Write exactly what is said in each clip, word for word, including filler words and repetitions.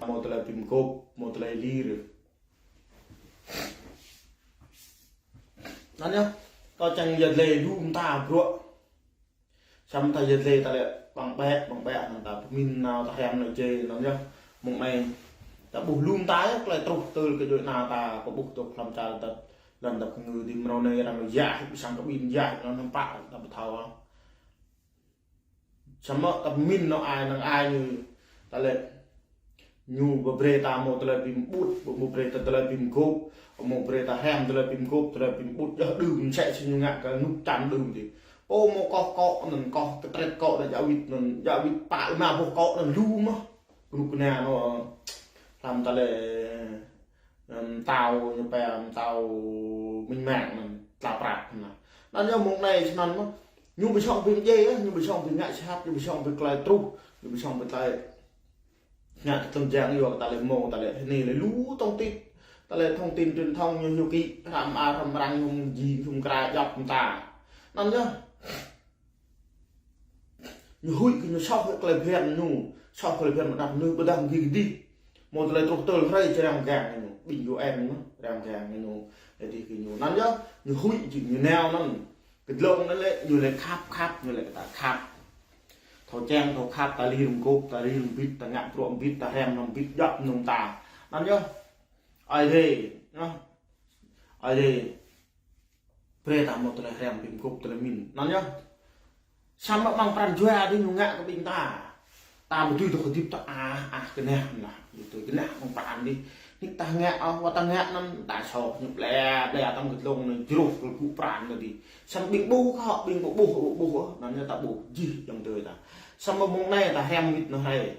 hmâo tơlơi ƀing gôp, hmâo tơlơi lir. Anŭn yơh, kâo čang yơh lĕ lu mơta bruă. Samơ̆ ta yơh lĕ ta lĕ ƀăng ƀĕ, ƀăng ƀĕ anŭn ta pơmĭn nao ta hriăm nao jĕ anŭn yơh. Mơ̆ng anai ta ƀuh lu mơta yơh, tơlơi truh tơl kơ djuai ania ta, kâo ƀuh dŏ hlăm čar ta, lŏn ta pơngư dih mrâo anai arăng yah, ƀu sang kơ ƀing yah, anŭn hơpă ta ƀu thâo. Samơ̆ ta pơmĭn nao ai năng ai ñu, ta lĕ ñu ƀu brơi ta hmâo tơlơi ƀing ƀut, ƀu brơi ta tơlơi ƀing gôp, hmâo brơi ta hriăm tơlơi ƀing gôp, tơlơi ƀing ƀut, yơh đưm sĕ si ñu ngă kơ nuk čan đưm dih. Pô hmâo koh kŏ anŭn, koh kơtrĕt kŏ anŭn, djă wĭt anŭn, djă wĭt pă lima boh kŏ anŭn lu mơ̆n. Kơnuk kơna anŭn, hlăm ta lĕ, ưm, tao ñu pia, ưm, tao minh mạng anŭn, tla prăk anŭn. Anŭn yơh mơ̆ng anai snăn mơ̆n. Ñu ƀu song ƀing djai, ñu ƀu song ƀing ngă sat, ñu ƀu song ƀing tơlơi truh, ñu ƀu song ƀing tơlơi ngă tơlơi jang yua ta lĕ hmâo, ta lĕ hơni lĕ lu thông tin. Ta lĕ thông tin truyền thông ñu ñu kĭ, hrăm a, hrăm arăng, hŭm jing, hŭm kra djŏp mơta. Anŭn yơh. Ñu huĭ kơ ñu soh tơlơi phiăn ñu, soh tơlơi phiăn mơ̆ng anăp ñu ƀơdah mơ̆ng gih dih. Hmâo tơlơi truh tơl hrơi či răng gang ñu, ƀing U N mơ̆n, răng gang ñu, dih kơ ñu. Anŭn yơh, ñu huĭ jing ñu nao anŭn. Kơ dlông anŭn lĕ, ñu lĕ khăp, khăp, ñu lĕ ta khăp. Thâo čang, thâo khăp, ta lir gôp, ta lir ƀit, ta ngă bruă ƀit, ta hriăm anŭn ƀit, djŏp anŭn ta. Anŭn yơh, Ơi Adai, anŭn. Ơi Adai brơi ta hmâo tơlơi hriăm ƀing gôp tơlơi mĭn. Anŭn yơh. Samơ̆ ƀăng pran jua dih ñu ngă kơ ƀing ta. Ta ƀu dưi dŏ hơdip ta ah, ah, kơnah lah. Ƀu dưi kơnah ƀăng pran dih. Nik ta ngă, ah, wơ̆t ta ngă anŭn, ta soh ñu ble, ble tơ̆ng kơ dlông anŭn jrôh kơ gŭ pran ta dih. Samơ̆ ƀing ƀuh kơ, ƀing ƀuh, ƀuh, ƀuh, ƀuh. Anŭn yơh ta ƀuh jih ayŏng adơi ta. Samơ̆ mơ̆ng anai ta hriăm wĭt anŭn hrơi.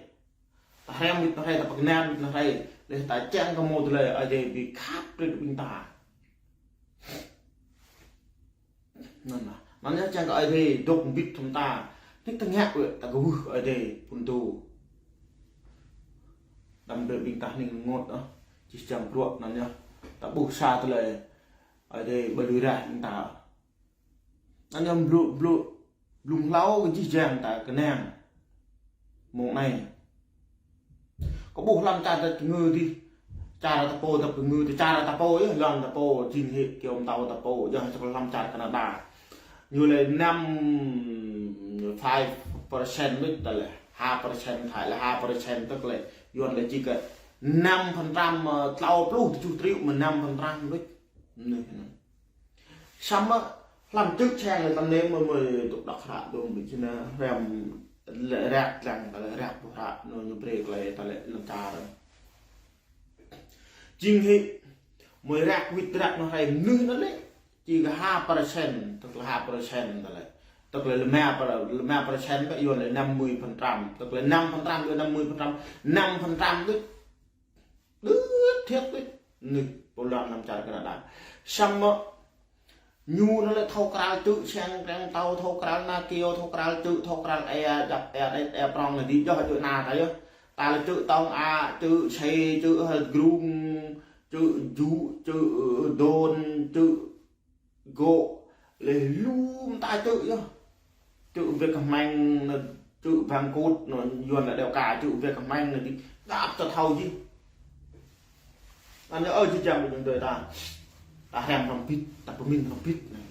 Ta hriăm wĭt anŭn hrơi, ta pơkơnang wĭt anŭn hrơi. Lĕ ta čang kơ hmâo tơlơi Ơi Adai ƀu khăp brơi kơ ƀing ta. Anŭn lah. Anŭn yơh čang kơ Ơi Adai dŏ ƀit hăng ta. Nik ta ngă wơ̆t ta kwưh Ơi Adai pŭn tŭ. Đăm brơi ƀing ta hning rơngot ah. Jih jang bruă anŭn yơh. Ta ƀuh sa tơlơi Ơi Adai ƀu lui raih ƀing ta. Anŭn yơh blŭ, blŭ, blŭng hlâo kơ jih jang ta kơnang. Mơ̆ng anai. Kâo ƀuh hlăm čar ta pơngư dih. Čar ta pô ta pơngư dih, čar ta pô yơh, lŏn ta pô, jing hĭ kơyâo mơtâo ta pô, yơh čar hlăm čar Canada. Ñu lĕ năm, five percent mĭt ta lĕ, ha percent Thái lĕ, ha percent tơ̆k lĕ, Yuan lĕ či kơ năm phần trăm, ơ, tlâo pluh tơjuh triệu mơ̆ năm phần trăm mĭt. Anai, anai. Samơ̆ hlăm čư̆ čhiăng lĕ tơnê mơ̆ mơ̆ tŭk đŏk hră dôm ƀing čơnă rem lĕ rek lăng ta lĕ rek ƀu hră nô ñu brơi klei ta lĕ lăng čar. Jing hĭ mơ̆ rek wĭt rek nô hrơi mơnuih nô lĕ či kơ ha persen, tơ̆k lĕ ha persen ta lĕ. Tơ̆k lĕ lima per, lima persen kơ Yuan lĕ năm mươi phần trăm. Tơ̆k lĕ năm phần trăm kơ năm mươi phần trăm. Năm phần trăm đôč. Đưt thiăt đôč. Anai, pô lŏn lăm čar Canada. Samơ̆ ñu nô lĕ thâo krăl čư̆ čhiăng, kreng tâo thâo krăl na kiêu, thâo krăl čư̆, thâo krăl ia, djăp ia, đet ia, prong nao dih, djŏ djŏ nao ta yơh. Ta lĕ čư̆ tong a, čư̆ se, čư̆ hơdrung, čư̆ jŭ, čư̆, ơ, đôn, čư̆ gŏ, lĕ lu mơta čư̆ yơh. Čư̆ Việt Nam nô, čư̆ Bangkok nô, Yuan lĕ đeo ka, čư̆ Việt Nam nô dih, djăp ta thâo jih. Anai ơ, jih jang ƀing ayŏng adơi ta. Ta hriăm hrŏm ƀit, ta pơmĭn hrŏm ƀit anai.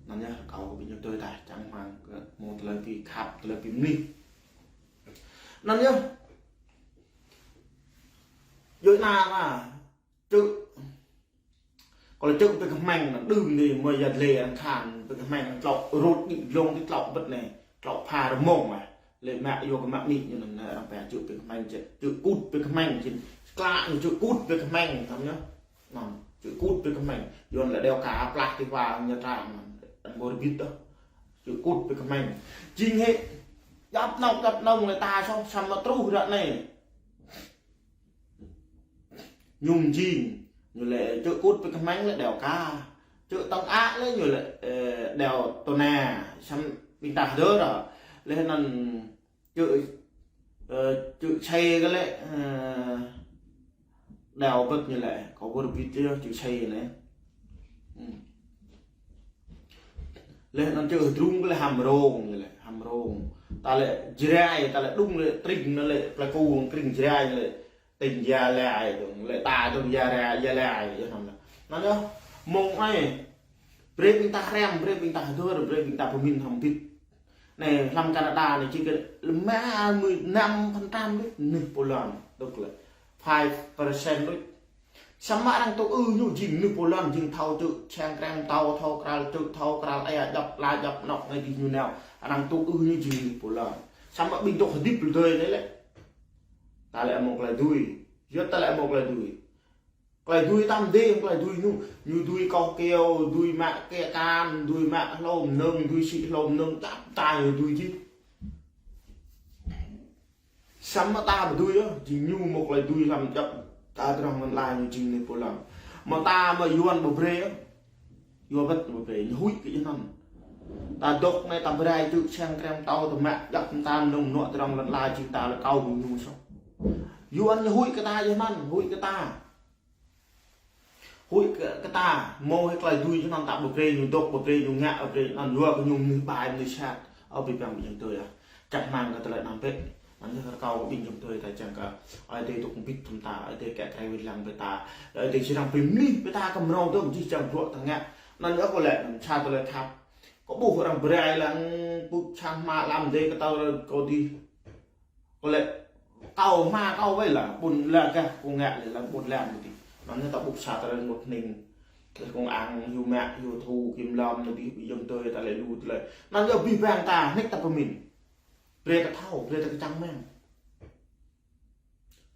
Anŭn yơh, kâo kơ ƀing ayŏng adơi ta, čang hmang kơ hmâo tơlơi pi khăp, tơlơi pi mơnuih. Anŭn yơh. Djuai ania ta. Čư̆. Kơ lĕ čư̆ pơkơhmăng anŭn đưm anai mơ̆ yăt lĕ ăn khan pơkơhmăng anŭn tlŏk rut đĭ glông đĭ tlŏk bơ̆t anai. Tlŏk pha rơmông ah. Lĕ mă yua kơ mă mĭ ñu anŭn arăng pơhiăp čư̆ pơkơhmăng čĕ. Čư̆ kŭt pơkơhmăng čĕ. Klă ñu čư̆ kŭt pơkơhmăng, thăm ñu. Anŭn, čư̆ kŭt pơkơhmăng. Yuan lĕ đeo ka plah ti hua ñu trang anŭn. Anŭn ƀu rơbit ôh. Čư̆ kŭt pơkơhmăng. Jing hĭ. Djăp nŏng, djăp nŏng lĕ ta soh samơ̆ truh ră anai. Ñu mơ̆ jing, ñu lĕ čư̆ kŭt pơkơhmăng lĕ đeo ka. Čư̆ tong a lĕ ñu lĕ, ơ, đeo tơna. Samơ̆ ƀing ta hơdơr ră. Lĕ anŭn čư̆, ơ, čư̆ se kơ lĕ, ơ, đeo bơ̆t ñu lĕ. Kâo ƀu rơbit yơh čư̆ se anai. Ư. Lĕ anŭn čư̆ hơdrung kơ lĕ hăm rông ñu lĕ, hăm rông. Ta lĕ Jrai, ta lĕ đŭng lĕ tring, nă lĕ plơi Ku kring Jrai lĕ tỉnh Gia Lai dong, lĕ ta dong Gia Lai, Gia Lai, yơh anŭn. Anŭn yơh, mơ̆ng anai, brơi ƀing ta hrăm, brơi ƀing ta hơdơr, brơi ƀing ta pơmĭn hrŏm bit. Anai, hlăm Canada anai, či kơ lima mươi năm phần trăm đôč, neh pô lŏn, dŏ lĕ five percent đôč. Samơ̆ arăng tŭ ư ñu jing neh pô lŏn, jing thâo čư̆, čang krem thâo, thâo kral čư̆, thâo kral ia, djŏp la djŏp anŏ anai dih ñu nao. Arăng tŭ ư ñu jing neh pô lŏn. Samơ̆ ƀing dŏ hơdip lu dơi anai lĕ. Ta lĕ mơ̆ng tơlơi dưi. Yua ta lĕ mơ̆ng tơlơi dưi. Tơlơi dưi tam dê, tơlơi dưi ñu. Ñu dưi kâo keo, dưi mă kê kan, dưi mă hlô mơnơ̆ng, dưi sĭ hlô mơnơ̆ng, djŏp ta ñu dưi jih. Samơ̆ ta ƀu dưi yơh, jing ñu mơ̆ng tơlơi dưi hlăm djŏp ta tơdrong lŏn ala ñu jing neh pô lŏn. Mơ̆ ta mơ̆ Yuan ƀu brơi yơh. Yua wơ̆t ƀu brơi, ñu huĭ kơ yơh anŭn. Ta dŏ anai ta brơi čư̆ čang krem thâo, ta mă djŏp ta mơnơ̆ng anŏ tơdrong lŏn ala jing ta lĕ kâo ƀu ñu soh. Yuan ñu huĭ kơ ta yơh anŭn, huĭ kơ ta. Huĭ kơ, kơ ta, mơ̆ hĭ tơlơi dưi čơnăn ta ƀu brơi ñu dŏ, ƀu brơi ñu ngă, ƀu brơi anŭn yua kơ ñu mơnuih ƀai mơnuih sat. Ơ ƀing ƀing jơm tui ah. Čang rơmang kơ tơlơi anŭn bĕ. Anŭn yơh rơkâo ƀing jơm tui ta čang kơ Ơi Adai dŏ ƀĭt hrŏm ta, Ơi Adai kĕ krơi wĭt lăng brơi ta. Ơi Adai či răng brơi mơnuih brơi ta kơ mrâo dơ̆ng jih jang bruă ta ngă. Anŭn yơh kâo lĕ, sa tơlơi khăp. Kâo ƀuh arăng brơi lăng pŭ čang hmua lăm dêh kơ tâo kâo dih. Kâo lĕ, kâo hmua kâo wai lăng, ƀôn lan gah kâo ngă lĕ lăng ƀôn lan mơ̆ dih. Anŭn yơh ta ƀuh sa tơlơi mŭt ning. Kơ kông ang hyu mă, hyu thu, kim lom mơ̆ dih, ƀing jơm tui ta lĕ lu tơlơi. Anŭn yơh abih bang ta, nik ta pơmĭn. Brơi ta thâo, brơi ta kơčăng mơ̆n.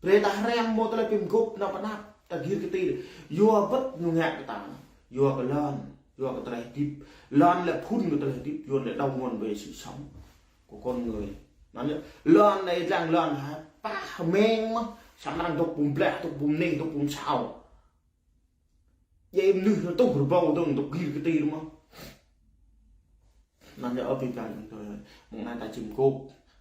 Brơi ta hrăm mơ̆ tơlơi pơmgop nao pơ anăp, ta gir kơti. Yua wơ̆t ñu ngă kơ ta. Yua kơ lŏn, yua kơ tơlơi hơdip. Lŏn lĕ phŭn kơ tơlơi hơdip, Yuan lĕ đầu nguồn về sự sống của con người. Anŭn yơh, lŏn anai lăng lŏn ha, pah meng mơ̆, samơ̆ arăng dŏ pum blah, dŏ pum ning, dŏ pum sao. Djai mơnuih anŭn tuh rơbâo dơ̆ng, dŏ gir kơti mơ̆. Anŭn yơh ơ ƀing ƀing tui, mơ̆ng anai ta či mgop,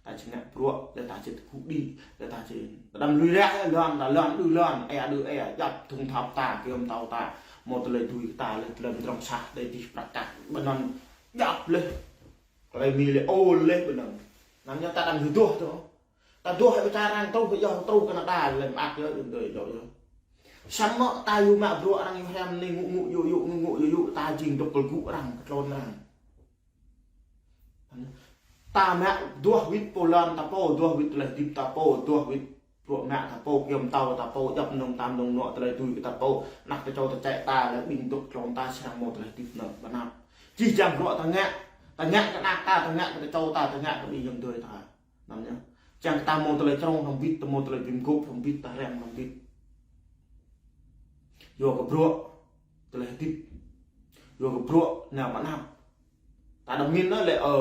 ta či ngă bruă, lĕ ta či tơgŭ đĭ, lĕ ta či, ta đăm lui ră, lŏn, ta lŏn, đu lŏn, ia, đu ia, djŏp thŭng thap ta, kiơm tâo ta, mơ̆ tơlơi dưi ta, lĕ tơlơi pơdrŏng sah, đơi dih prăk kăk, ƀơi anŭn, djŏp lĕ. Tơlơi Mi lĕ ôl lĕ ƀơi anŭn. Anŭn yơh ta đăm hyu duah tơ. Ta duah hĭ pơčah arăng truh, hĭ yơh truh Canada lĕ mơak yơh, yơh tui yơh yơh. Samơ̆ ta hyu mă bruă arăng hyu hrăm anai ngŏ ngŏ yŭ yŭ, ngŏ ngŏ yŭ yŭ, ta jing dŏ kơgŭ arăng, kơ tlôn arăng. Ta mă duah wĭt pô lŏn ta pô, duah wĭt tơlơi hơdip ta pô, duah wĭt bruă mă ta pô, kiơm tâo ta pô, djŏp mơnơ̆ng ta mơnơ̆ng anŏ tơlơi dưi kơ ta pô, anăp tơčô tơčĕ ta, lĕ ƀing dŏ tlôn ta srăng mơ̆ tơlơi hơdip anŭn, ƀơi anăp. Jih jang bruă ta ngă, ta ngă kơ anăp ta, ta ngă kơ tơčô ta, ta ngă kơ ƀing jơm tui ta. Anŭn yơh. Čang kơ ta mơ̆ tơlơi črông hrŏm bit, ta mơ̆ tơlơi bi mgop hrŏm bit, ta hrăm hrŏm bit. Yua kơ bruă, tơlơi hơdip. Yua kơ bruă, nao pơ anăp. Ta đăm min anŭn lĕ, ơ,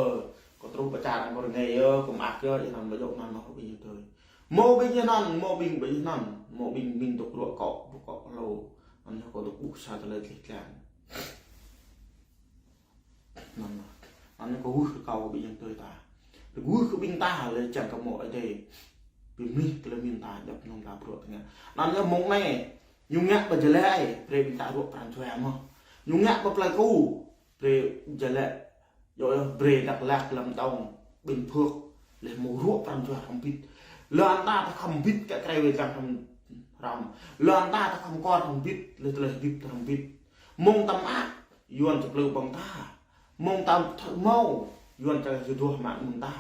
kâo truh pơčah arăng kâo rơngai yơh, kâo mơak yơh, yơh anŭn ƀu djơ̆ anŭn ôh ƀing jơm tui. Mơ̆ ƀing yơh anŭn, mơ̆ ƀing ƀu yơh anŭn, mơ̆ ƀing min dŏ bruă kâo, bruă kâo hlô. Anŭn yơh kâo dŏ ƀuh sa tơlơi tlih tlang. Anŭn, anŭn kâo wơh kơ kâo ƀing jơm tui ta. Kâo wơh kơ ƀing ta lĕ čang kơ mơ̆ Ơi Adai. Bi mlih tơlơi min ta, djŏp mơnơ̆ng ta bruă ta ngă. Anŭn yơh mơ̆ng anai, ñu ngă ƀơi Gia Lai, brơi ƀing ta ruă pran jua mơ̆. Ñu ngă ƀơi plơi Ku, brơi Gia Lai, yơh, yơh, brơi Dak Lak, Lâm Đồng, Bình Phước, lĕ mơ̆ ruă pran jua hrŏm bit. Lŏn ta ta khŏm bit kơ krơi wai lăng hrŏm, hrŏm. Lŏn ta ta khŏm kor hrŏm bit, lĕ tơlơi hơdip ta hrŏm bit. Mơ̆ng ta mơak, Yuan či plư ƀơ̆ng ta. Mơ̆ng ta thâo mâo, Yuan či hyu duah mă mơ̆ng ta.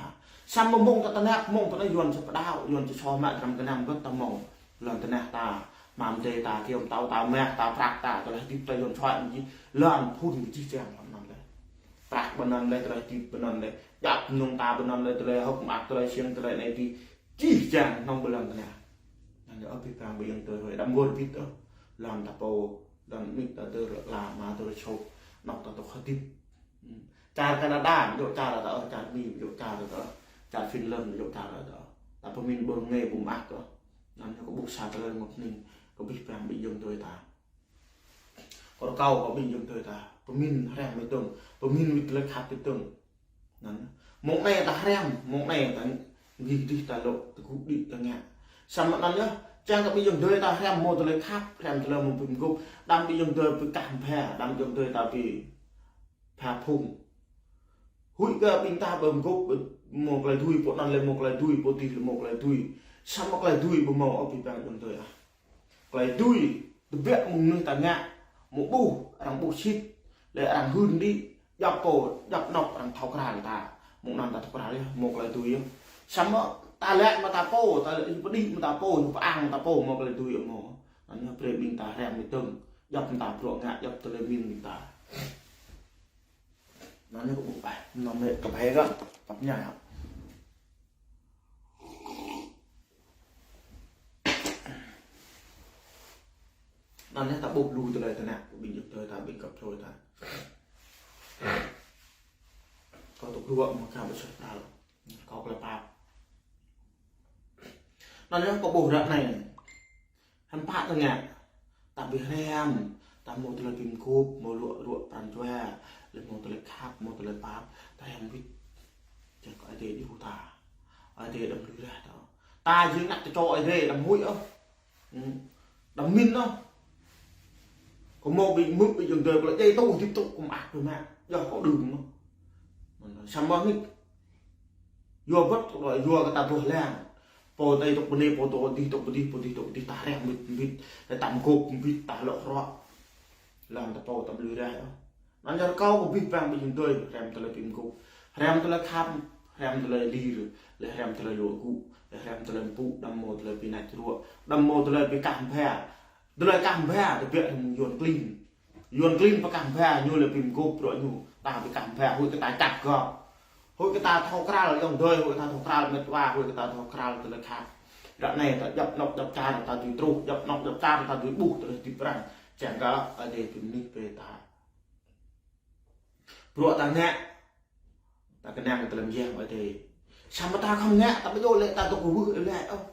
Samơ̆ mơ̆ng ta tơnap, mơ̆ng ta anai Yuan či pơđao, Yuan či soh mă dram gơnam gơ̆t ta mơ̆ng. Lŏn tơnah ta, hmua mơdơi ta, kiơm tâo ta, mah ta, prăk ta, tơlơi hơdip ta Yuan soh mơ̆ jih, lŏn phŭn kơ jih jang ƀơi anŭn lĕ. Prăk ƀơi anŭn lĕ, tơlơi hơdip ƀơi anŭn lĕ. Djŏp mơnơ̆ng ta ƀơi anŭn lĕ, tơlơi hơ̆k mơak, tơlơi siăng, tơlơi anai dih. Jih jang hơnơ̆ng ƀơi lŏn tơnah. Anŭn yơh abih bang ƀing jơm tui, đăm wơr bit ôh. Lŏn ta pô, lŏn amĭ ta dơ̆, la ama ta dơ̆ sôk, anŏ ta dŏ hơdip. Čar Canada, ƀu djơ̆ čar ta ôh, čar Mi, ƀu djơ̆ čar ta ôh, čar Finland, ƀu djơ̆ čar ta ôh. Ta pơmĭn ƀơi rơngai ƀu mơak ôh. Anŭn yơh kâo ƀuh sa tơlơi mơ̆ng anai, kơ abih bang ƀing jơm tui ta. Kâo rơkâo kơ ƀing jơm tui ta pơmĭn hrăm mơ̆ dơ̆ng, pơmĭn wĭt tơlơi khăp mơ̆ dơ̆ng. Anŭn. Mơ̆ng anai ta hrăm, mơ̆ng anai ta gih dih ta lŏ, ta gŭ đĭ ta ngă. Samơ̆ anŭn yơh, čang kơ ƀing jơm tui ta hrăm mơ̆ tơlơi khăp, hrăm tơlơi mơ̆ bi mgop, đăm ƀing jơm tui bi kah pha, đăm jơm tui ta bi pha phung. Huĭ kơ ƀing ta ƀu mơguah, ƀu hmâo tơlơi dưi, pô anŭn lĕ hmâo tơlơi dưi, pô adih lĕ hmâo tơlơi dưi. Samơ̆ tơlơi dưi ƀu hmâo ôh ƀing ta ayŏng adơi ah. Tơlơi dưi, tơbiă mơ̆ng mơnuih ta ngă, hmâo ƀuh, arăng ƀuh sĭt, lĕ arăng hưn đĭ, djŏp pô, djŏp anŏ arăng thâo krăn ta. Mơ̆ng anŭn ta thâo krăn yơh, hmâo tơlơi dưi yơh. Samơ̆ ta lĕ mă ta pô, ta lĕ pơđĭ mă ta pô, pơang mă ta pô, hmâo tơlơi dưi yơh hmâo. Anŭn yơh brơi ƀing ta hriăm mơ̆ng tơ̆ng, djŏp mơ̆ng ta bruă ngă, djŏp tơlơi mĭn ƀing ta. Anŭn yơh kâo ƀuh ƀai, anŭn yơh kâo ƀai kơ, pap ñai hă. Anŭn yơh ta ƀuh lu tơlơi tơnap, ƀing ayŏng adơi ta, ƀing găp djuai ta. Kâo tŭ ruă mă kâo ƀu sat pral, kâo klă pap. Anŭn yơh kâo ƀuh ră anai. Hiư̆m pă ta ngă, ta ƀu hriăm, ta hmâo tơlơi bi mơguah, hmâo ruă, ruă pran jua, lĕ hmâo tơlơi khăp, hmâo tơlơi pap, ta hriăm wĭt. Čang kơ Ơi Adai djru ta, Ơi Adai đăm lui rah ta. Ta jing ană tơčô Ơi Adai đăm huĭ ôh. Hmm. Đăm mĭn ôh. Kâo hmâo ƀing mơ̆ng ƀing ayŏng adơi kâo lĕ djai tŭ, hơdip tŭ, kâo mă ƀu mă. Yơh kâo đưm ôh. Samơ̆ hĭ. Yua wơ̆t kơ đuaĭ, yua kơ ta duah lăng. Pô adih tŭ pơ anai, pô adih tŭ pơ adih, pô adih tŭ pơ adih, ta hriăm wĭt wĭt, ta mơguah wĭt, ta lŏ hruă. Lăng ta pô ta ƀu lui rah ôh. Anŭn yơh rơkâo kơ abih bang ƀing ayŏng adơi, hriăm tơlơi bi mơguah. Hriăm tơlơi khăp, hriăm tơlơi lir, lĕ hriăm tơlơi luă gŭ, lĕ hriăm tơlơi pơpŭ, đăm hmâo tơlơi bi nač ruă, đăm hmâo tơlơi bi kah mbha. Tơlơi kah mbha, tơbiă mơ̆ng Yuan klin. Yuan klin pơkah mbha, ñu lĕ bi mơguah bruă ñu, ta pơkah mbha, huĭ kơ ta čăp gơ̆. Huĭ kơ ta thâo krăn ayŏng adơi, huĭ kơ ta thâo krăn met wa, huĭ kơ ta thâo krăn tơlơi khăp. Ră anai ta djŏp anŏ djŏp čar ta dưi truh, djŏp anŏ djŏp čar ta dưi ƀuh tơlơi hơdip arăng. Čang kơ Ơi Adai bi mơnuih brơi ta. Bruă ta ngă, ta kơnang kơ tơlơi mơyang Ơi Adai. Samơ̆ ta khŏm ngă, ta ƀu djơ̆ lĕ ta dŏ kwưh lĕ ôh.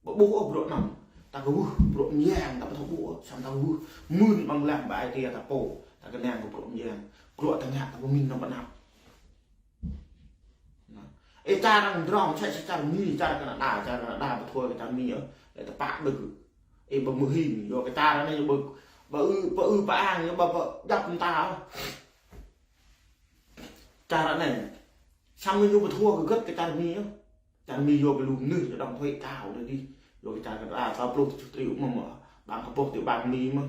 Ƀu ƀuh ôh bruă anŭn. Ta kwưh bruă mơyang, ta ƀu thâo ƀuh ôh. Samơ̆ ta kwưh mưn ƀơ̆ng lăng ƀơi Ơi Adai ta pô. Ta kơnang kơ bruă mơyang. Bruă ta ngă ta ƀu mĭn anăm pơnăp. Anŭn. Ê, čar arăng drŏng, sĕ, sĕ čar Mi, čar Canada, čar Canada ƀu thâo kơ čar Mi ôh. Lĕ ta pă ƀơ̆. Ê, ƀu mơ̆ hing, yua kơ čar anai, ƀu, ƀu ư, ƀu ư, ƀu ang, ƀu, ƀu djŏp mơta ôh. Čar anai, samơ̆ ñu ƀu thâo kơ gơ̆t kơ čar Mi ôh. Čar Mi yua kơ lu mơnuih ñu đóng thuế cao đơi dih. Yua kơ čar Canada, sa pluh tơjuh triệu mơ̆n mơ̆, ƀang kơ boh tui ƀang Mi mơ̆n.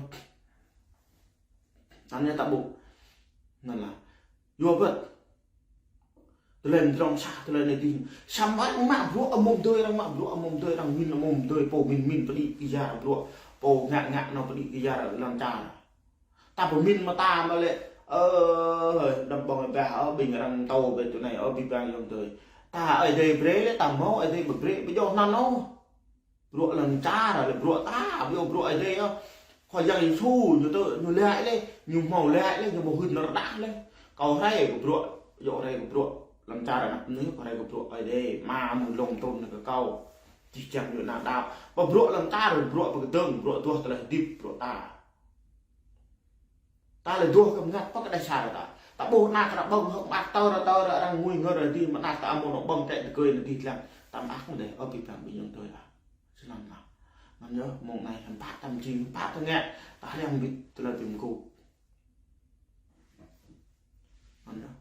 Anŭn yơh ta ƀuh. Anŭn lah. Yua wơ̆t. Tơlơi drŏng sa, tơlơi anai dih. Samơ̆ arăng mă bruă amôm adơi, arăng mă bruă amôm adơi, arăng mĭn amôm adơi, pô mĭn mĭn pơđĭ kơyar bruă, pô ngă ngă anŭn pơđĭ kơyar lŏn čar. Ta pơmĭn mơta mă lĕ, ơ, hơi, đăm ƀơ̆ng ƀah, ơ, ƀing arăng tơ̆ ƀơi tui anai, ơ, abih bang ayŏng adơi. Ta Ơi Adai brơi lĕ, ta hmâo, Ơi Adai ƀu brơi, ƀu djơ̆ anŭn ôh. Bruă lŏn čar lĕ bruă ta, ƀu djơ̆ bruă Ơi Adai ôh. Khua Yang Yêsu, ñu tơ̆, ñu laĭ lĕ, ñu hmâo laĭ lĕ, ñu hmâo hưn rơđah lĕ. Kâo rai kơ bruă, djơ̆ rai kơ bruă lŏn čar anăp mơnuih, kâo rai kơ bruă Ơi Adai, Ama mơ̆ng lŏn trŭn kơ kâo. Čih čang ñu ană đăo. Pơ bruă lŏn čar, bruă pơkơdơ̆ng, bruă duah tơlơi hơdip, bruă ta. Ta lĕ duah kơ mơngăt pơ kơ đa sa ta. Ta ƀuh ană ta ƀơ̆ng hơ̆k mơak tơr tơr arăng ngui ngơ ră dih mơ̆ ană ta amô anŭn ƀơ̆ng tĕ tơgơi anŭn dih lăng. Ta mơak mơ̆ dêh, ơ abih bang ƀing ayŏng adơi ah. Snăn anŭn. Anŭn yơh, mông anai hiư̆m pă ta mơjing, hiư̆m pă ta ngă, ta hriăm ƀĭt tơlơi bi mơguah. Anŭn yơh.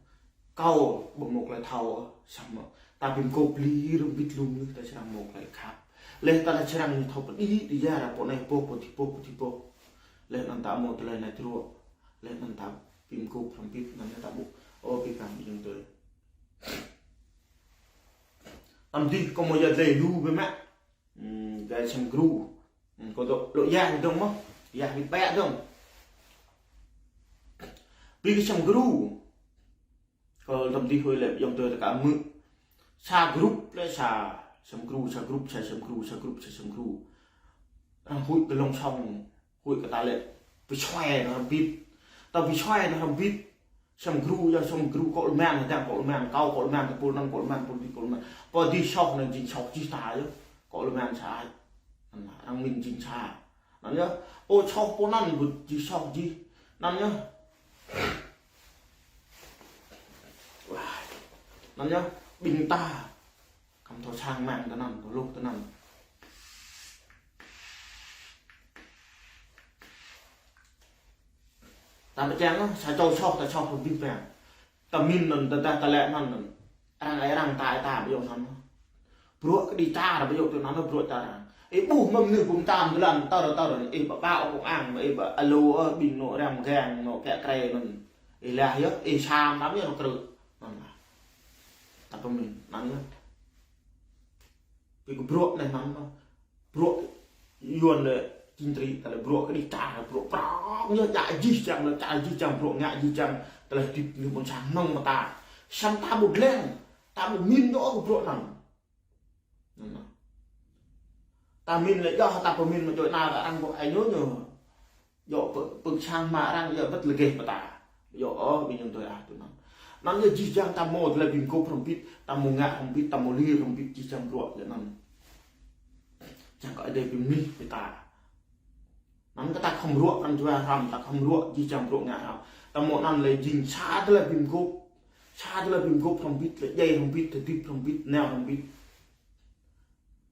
Kâo ƀu hmâo tơlơi thâo, samơ̆ ta bi mơguah pơlir ƀĭt lu mơnuih ta srăng hmâo tơlơi khăp. Leh ta srăng ñu thâo pơđĭ kơyar pô anai pô, pô adih pô, pô adih pô. Leh anŭn ta hmâo tơlơi nač ruă. Leh anŭn ta bi mơguah hrŏm ƀĭt, anŭn ta ƀuh. Ơ abih bang ƀing ayŏng adơi. Anŭn dih kâo hmâo yua dlai lu biă mă. Hmm, dlai sem gru. Hmm, kâo dŏ, dŏ yah dơ̆ng mơ̆. Yah ƀĭt ƀĕ dơ̆ng. Bi kơ sem gru. Kâo tơm dih hơi lĕ ayŏng adơi ta ka hmư̆. Sa grup lĕ sa, sem gru, sa grup, sa sem gru, sa grup, sa sem gru. Arăng huĭ kơ lŏng sŏng, huĭ kơ ta lĕ pơsuai anŭn hrŏm ƀĭt. Ta pơsuai anŭn hrŏm ƀĭt. Sem gru, yua sem gru kơ lơman, hơdang kơ lơman, kâo kơ lơman, tơpul anŭn kơ lơman, tơpul adih kơ lơman. Pô adih soh anŭn jing soh jih ta yơh. Kơ lơman sa ai. Anŭn arăng mĭn jing sa. Anŭn yơh, pô soh pô anŭn ƀu jing soh jih. Anŭn yơh. Wah. Anŭn yơh, ƀing ta. Kăm thâo sang măng tơ anŭn, thâo hluh tơ anŭn. Ta pơčang, sa čô soh, ta soh ƀing bang. Ta min anŭn, ta, ta, ta lĕ anŭn anŭn. Arăng ai arăng ta ai ta ƀu djơ̆ anŭn. Bruă kơđi čar ƀu djơ̆ tui anŭn, bruă čar arăng. Ih ƀuh mơ̆ng mơnuih ƀu mơtam tơlơi tơr tơr, ih ƀu ƀuh công an, ih ƀu alo, ơ, ƀing anŏ răm gang, anŏ kĕ krê anŭn. Ih laĭ yơh, ih sam lăm yơh anŏ krư̆. Anŭn lah. Ta pơmin, anŭn yơh. Ƀing kơ bruă anai anŭn mơ̆. Bruă Yuan lĕ chính trị, ta lĕ bruă kơđi čar, bruă prŏng yơh, čar jih jang lĕ, čar jih jang, bruă ngă jih jang, ta lĕ hơdip mơnuih ƀôn sang mơ̆ng mơta. Samơ̆ ta ƀu lăng, ta ƀu min dŏ kơ bruă anŭn. Anŭn. Ta min lĕ yơh, ta pơmin mă djơ̆ anai arăng ƀu ai ñu ñu. Djơ̆ pơ-, pơ̆k sang mă arăng djơ̆ ƀơ̆t lĕ geh pơta. Djơ̆ ơ, ƀing ayŏng adơi ah tui anŭn. Anŭn yơh jih jang ta mơ̆ tơlơi ƀing gŏp hrŏm hơbĭt, ta mơ̆ ngă hrŏm hơbĭt, ta mơ̆ li hrŏm hơbĭt, jih jang bruă lĕ anŭn. Čang kơ Ơi Adai ƀing mơnuih ƀing ta. Anŭn kơ ta khŏm ruă pran jua hrŏm, ta khŏm ruă jih jang bruă ngă hrŏm. Ta mơ̆ anŭn lĕ jing sa tơlơi ƀing gŏp. Sa tơlơi ƀing gŏp hrŏm hơbĭt, lĕ djai hrŏm hơbĭt, hơdip hrŏm hơbĭt, nao hrŏm hơbĭt.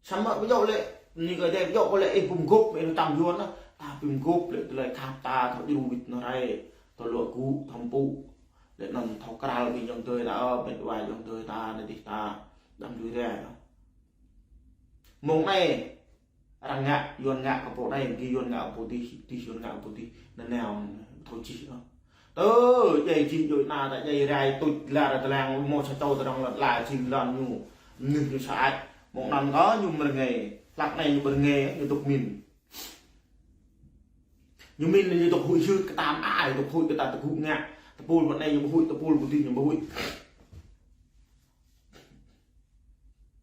Samơ̆ ƀu djơ̆ lĕ, ñu kơ djai ƀu djơ̆ kơ lĕ ih ƀu gŏp, ih tam Yuan anŭn, ta ƀu gŏp lĕ tơlơi khăp ta, thâo djru wĭt anŏ rai, thâo luă gŭ, thâo pŭ. Lĕ anŭn thâo krăl ƀing ayŏng adơi ta, ơ, met wa ayŏng adơi ta, anai dih ta, đăm lui rai. Mơ̆ng anai, arăng ngă, Yuan ngă kơ pô anai, gih Yuan ngă kơ pô dih, dih Yuan ngă kơ pô dih, nanao, thâo čih anŭn. Tơ, djai čih djơ̆ anai, ta djai rai tuč lar tơlang, mơ̆ sa čô tơrŏng lăt la čih lŏn ñu, mơnuih ñu sa ai. Mơ̆ng anŭn kơ ñu mơ̆ rơngai, hlăk anai ñu ƀu rơngai, ñu dŏ min. Ñu min ñu dŏ huĭ hyưt kơ ta mă ai, dŏ huĭ kơ ta tơgŭ ngă. Tơpul ƀơi anai ñu ƀu huĭ, tơpul ƀơi dih ñu ƀu huĭ.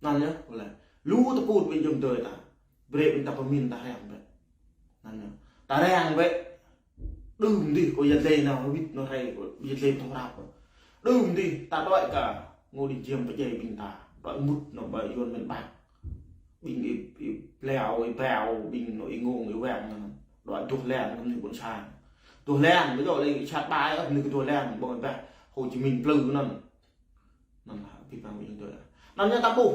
Anŭn yơh, ƀulah. Lu tơpul ƀing ayŏng adơi ta. Brơi ƀing ta pơmin ta răng bĕ. Anŭn yơh. Ta răng bĕ. Đưm dih kơ yăl dih nao wĭt anŏ rai kơ yăl dih tŏng rap. Đưm dih ta đuaĭ kơ Ngô Đình Diệm pơdjai ƀing ta. Đuaĭ mŭt anŏ ƀơi Yuan miền Bắc. Ƀing ih, ih Bleo, ih Bao, ƀing anŏ ih Ngông, ih Wang anŭn. Đuaĭ duah leng kơ mơnuih ƀôn sang. Duah leng, ƀu djơ̆ lĕ sat ƀai, ơ, mơnuih kơ duah leng, ƀơi ƀah Hồ Chí Minh plư anŭn. Anŭn lah, abih bang ƀing ayŏng adơi. Anŭn yơh ta ƀuh.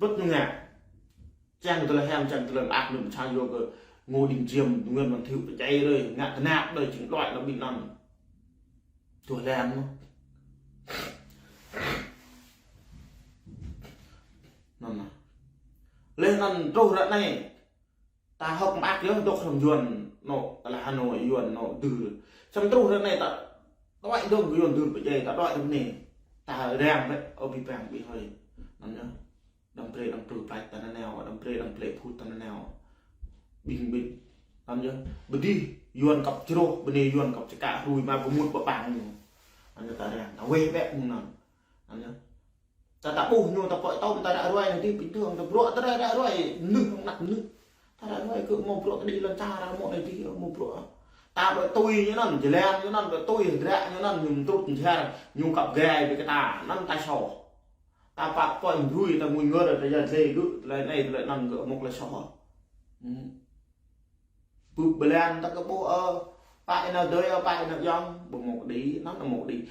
Ƀơ̆t ñu ngă. Čang tơlơi hiam, čang tơlơi mơak, ñu pơčah yua kơ Ngô Đình Diệm, Nguyễn Văn Thiệu pơdjai đơi, ngă tơnap đơi, jing đuaĭ lăm ƀing anŭn. Duah leng mơ̆. Anŭn lah. Leh anŭn truh ră anai. Ta hơ̆k mơak yơh, dŏ hrŏm Yuan, anŏ, ta lĕ Hà Nội, Yuan, anŏ, dưr. Samơ̆ truh ră anai ta đuaĭ dơ̆ng kơ Yuan dưr pơdjai, ta đuaĭ ră anai. Ta răng bĕ, ơ abih bang ƀing hơi. Anŭn yơh. Đăm brơi đăm plư plač ta nanao, đăm brơi đăm plư phŭt ta nanao. Ƀing ƀing. Anŭn yơh. Ƀơi dih, Yuan kăp čroh, ƀơi anai Yuan kăp čơkă hrui, mă pơmŭt pơpang ñu. Anŭn yơh ta răng, ta weh bĕ mơ̆ng anŭn. Anŭn yơh. Ta, ta ƀuh ñu, ta pơ̆i tŏm, ta ră ruai anai dih, bình thường, ta bruă, ta ră, ră ruai, mơnuih, mơnuih, mơnuih. Ta ră ruai kơ mơ̆ bruă kơđi lŏn čar, mơ̆ anai dih, mơ̆ bruă. Ta ƀu tui ñu anŭn, jơlan ñu anŭn, ƀu tui hơdră ñu anŭn, ñu mơtrut mơdjar, ñu kăp gai ƀơi kơ ta, anŭn ta soh. Ta pă pơ̆i brui, ta ngui ngơr, ta yăl dih gơ̆, tơlơi anai, tơlơi anŭn gơ̆ mơ̆ tơlơi soh. Hmm. Bưp blan ta kơ ƀuh, ơ, pă ih nao dơi, ơ, pă ih nao yŏng, ƀu mơ̆ kơđi, anŭn mơ̆ kơđi.